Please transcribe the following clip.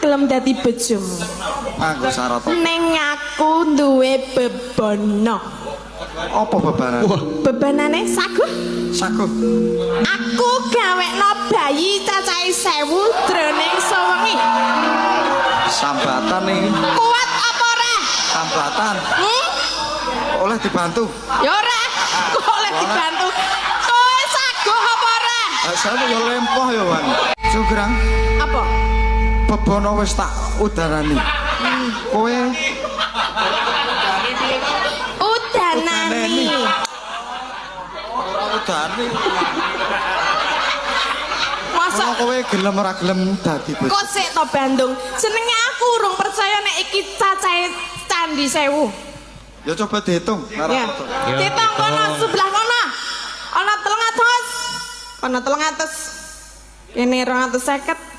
gelem dadi bojomu. Nganggo syarat apa? Ning aku duwe bebana. Apa bebanan? Bebanane saguh. Saguh. Aku gawekno bayi cacahe 1000 jroning sewengi. Sambatan iki. Kuat apa ora? Sambatan. Hmm? Oleh dibantu. Ya ora. Kok oleh dibantu. Kowe saguh apa ora? Saya ya lempoh ya, Wan. Sugrang, Apa? Bebono wis tak udarani. Kowe Udanani. Ora udani. Masa Masa kowe gelem ora gelem dadi bojo? Kok sik to, Bandung? Jenenge aku urung percaya nek iki cacahe Candi Sewu. Ya coba dihitung. Ora Ya. apa-apa. Ya, Ditung kono dihitung. Sebelah kono. Ana 300. Kono 300. Kene 250.